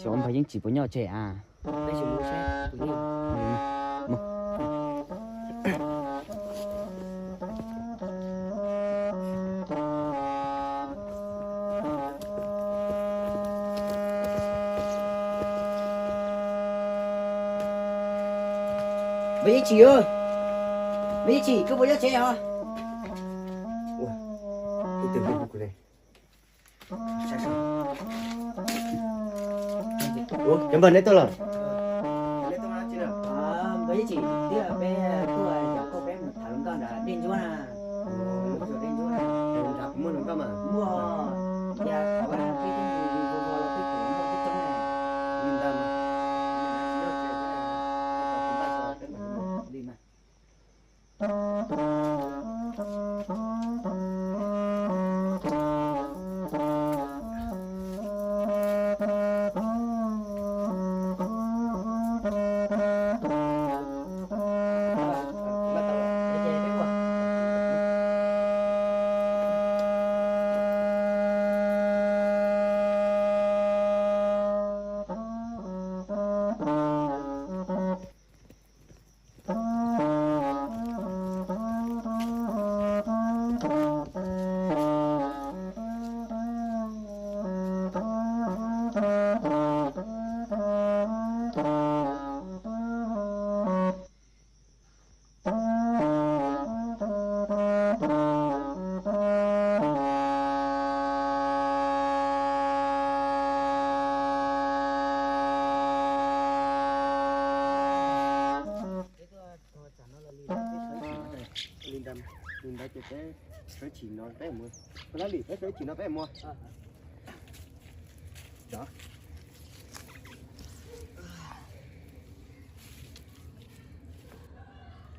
Xyov Npawg Yeej Tsim puas nyob tsev a. Npawg Yeej Tsim, Npawg Yeej Tsim, koj puas nyob tsev os? Cov npawg, neb tuaj los? Npawg Yeej Tsim, twb yog peb tuaj coj koj peb mus tham hluas nkauj nram dej ntsuab na. Mus ua dej ntsuab na. Nram kuv muaj hluas nkauj mas. Muaj, yog thov peb coj mus ua ua los peb kuj muaj peb coob na. Li ntawd mas. Li mas. Li ntawd, li ntawd ces peb sawv chim no peb mus. Npawg Laj Lim, peb sawv chim no peb mus.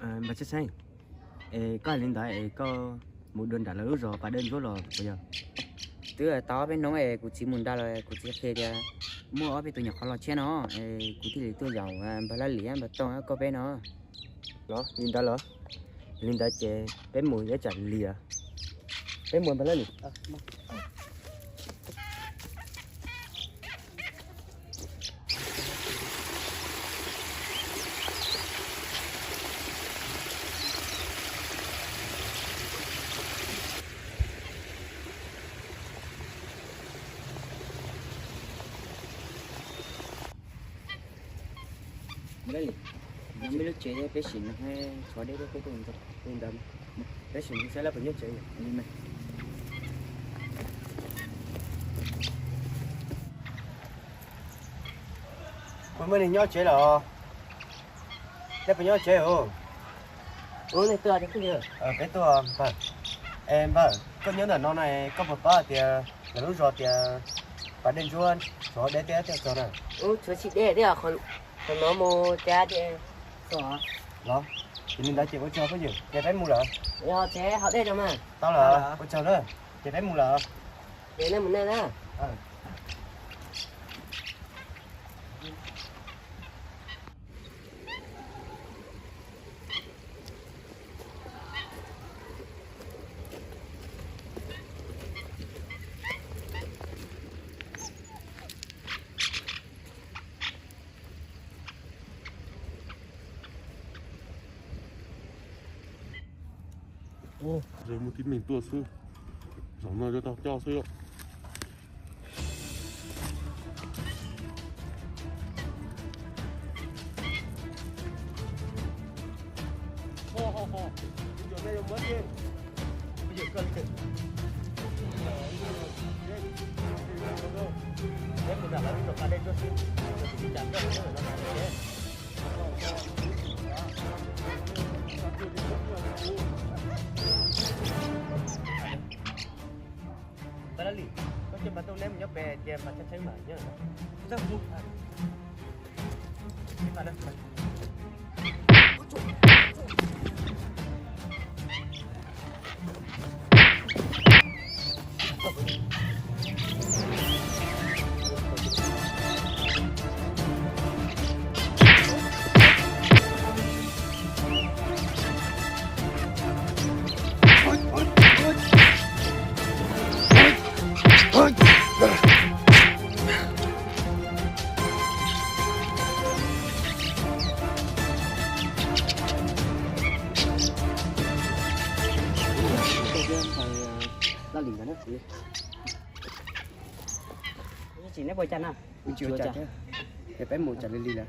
Npawg Txhiaj Xeeb, es koj hais li ntawd es koj mus dua nram lawv lub zos pas dej ntsuab los puas yog? Twb tau ob peb hnub es kuv txiv mus nram los kuv txiv qhia tias muaj ob peb tus nyuam qhuav los tshiab no, es kuv thiaj li tuaj yaum npawg Laj Lim, npawg Tooj, koj peb no. Los li ntawd los? Li ntawd ces peb mus yuav tsam liam. Peb mus npawg Laj Lim. Npawg Laj Lim, no muaj lub tsev peb sim no, tshuav deb thiab peb tuaj ntawd, peb sim no saib lawv puas nyob tsev. Puas muaj neeg nyob tsev los? Lawv puas nyob tsev os? Peb tuaj npawg. Es npawg, koj nyob ntawm no no, koj puas paub hais tias lawv lub zos tias pas dej ntsuab tshuav deb thiab txog na? Tshuav tsis deb thiab, qhov no mus cas tias txog. Los, ces li ntawd ces ua tsaug phooj ywg, ces peb mus lawm. Tsev hauv dej no mas. Tau lawm, ua tsaug na, ces peb mus lawm. Ces nej mus nej na. Mus tib neeg tuaj xwb, zaum no yuav tau coj xwb. Npawg Laj Lim, koj cia npawg Tooj neb mus nyob pem ces npawg Txhiaj Xeeb mam nyob. Tsis neb puas cas na? Tsis ua cas thiab. Peb mus cas li li lawm.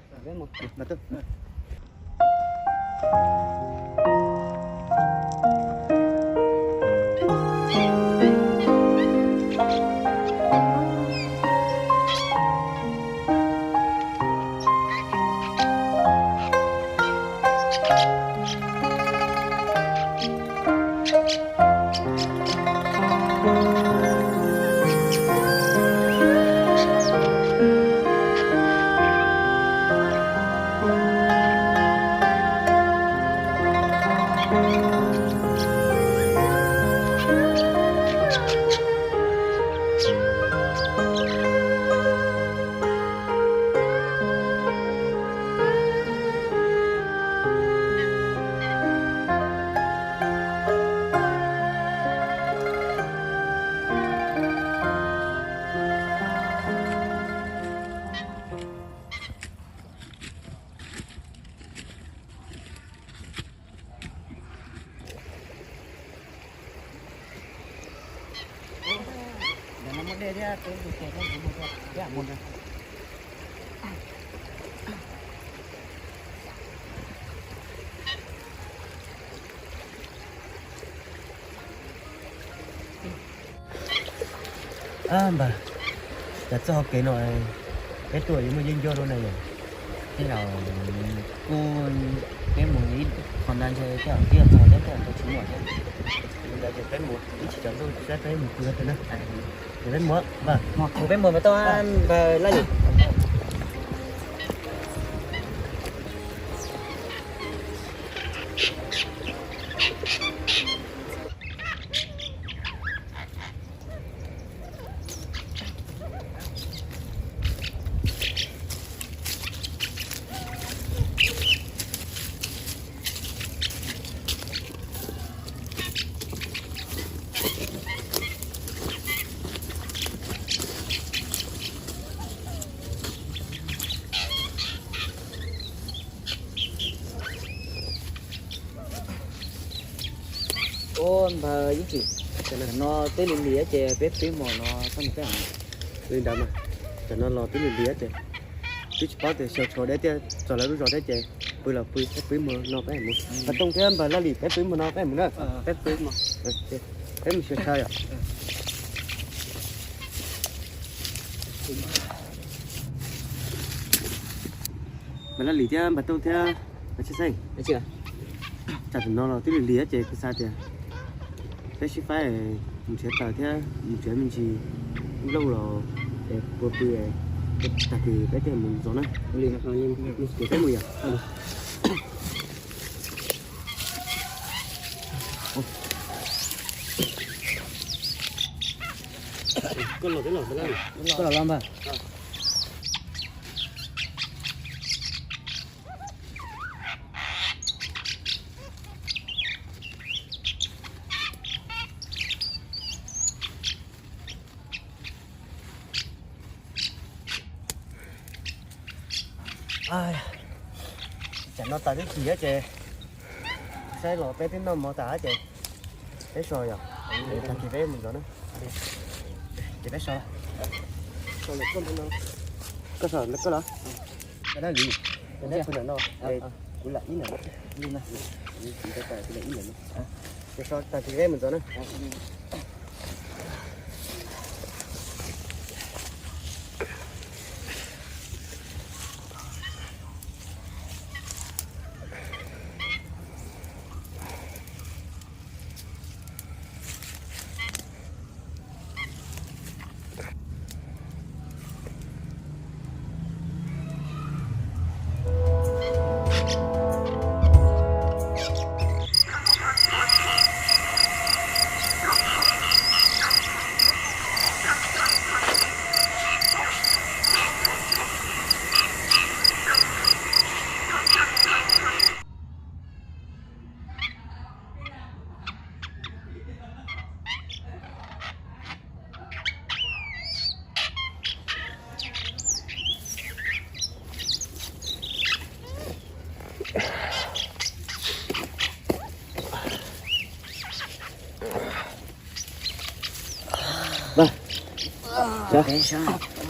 Npawg, cas txoj hauv kev no peb tuaj yuav muaj yeeb ncuab dua na yom? Tej zaum kuj peb mus ib qho ntau ntshe tej zaum twb yog txog thiab, tej zaum tsis muaj thiab. Li ntawd ces peb mus ib chim tsaus ntuj saib peb mus pw qhov twg na. Ces peb mus, peb mus mas tau npawg Laj Lis. Ua npawg Yeej Tsim, tam no twb lig lig ces peb pib mus no txhob mus peb. Li ntawd mas, tam no los twb lig lig ces twb tsis paub tias xyov tshuav deb tiaj txog lawv lub zos thiab ces pw los pw, peb pib mus no peb mus. Npawg Tooj thiab npawg Laj Lis peb pib mus no peb mus na. Peb pib mus. Peb mus xyuas chaw yom. Npawg Laj Lis thiab npawg Tooj thiab npawg Tshaj Xeeb, tam sim no los twb lig lig ces kuv xav tias peb sib faib mus nrhiav taws thiab mus nrhiav me ntsis nplooj los es puas pw, tag kis peb thiaj mus zov na. Ces peb mus yom. Koj los, koj los los npawg. Tam no taws twb kis ces saib los peb twb noj mov tas ces peb so yom. Tag kis peb mus zov na. Ces peb so. Koj so koj los. Neb pw ntawm no, kuv lam ib ntawm no. Kuv lam ib ntawm no. Ces so tag kis peb mus zov na.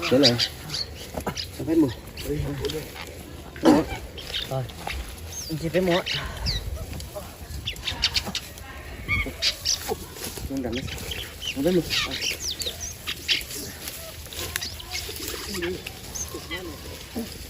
Sawv lawm. Peb mus. Peb mus. Peb mus.